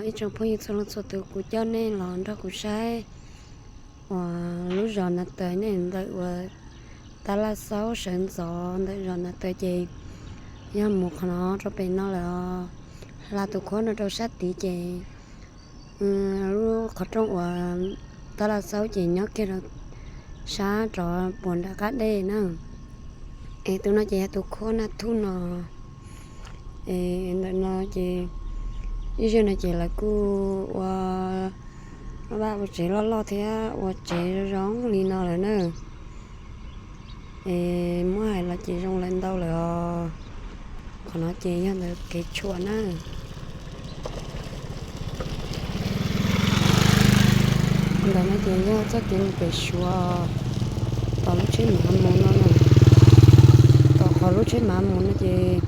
Ib tsoom phooj ywg txhua leej txhua tus, kuv coj nej los nrog kuv saib uas lub zos Nas Taws ne, ntawm uas Tab Laj Xaub sawv ntxov ntawm zos Nas Taws ces yog mus qhov no rau pem no lawm os. Hla tus khuab no rau sab tid ces lub qhov rooj uas Tab Laj Xaub ces nyob kiag rau sab rov puag nram qab dej na. Es tus no ces yog tus khuab Naj Thuj no. Es ntawm no ces ib zaug no ces lawv kuj ua vaj ua tsev loj loj thiab ua tsev zoo li no lawm na. Es muab hais los ces zoo lawm ntau lawm os. Qhov no ces yog ntawm kev tshuam na. Ntawm no ces yog txoj kev mus pem Suav, tom lub tsheb mav mus no na. Tom qhov lub tsheb mav mus no ces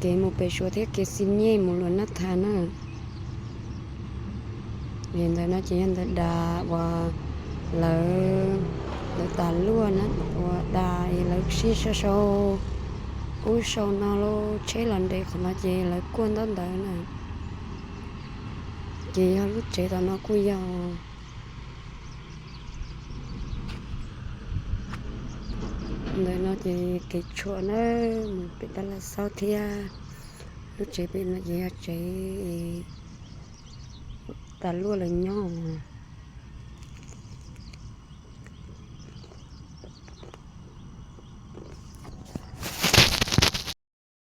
kev mus pem Suav thiab kev xi nyej mus Luam Naj Thas na. Es ntawm no ces yog ntawm das uas lawv, lawv tas luaj na, uas das es lawv sib sau sau ub sau no, lub tsheb los nres qhov no ces lawv kuaj ntaub ntawv na. Ces yog lub tsev tom no kuj yog. Ntawm no ces kev tshuam na, mus pem Tab Laj Xaub thiab. Lub tsev pem no ces yog tsev tas luaj lawv nyob.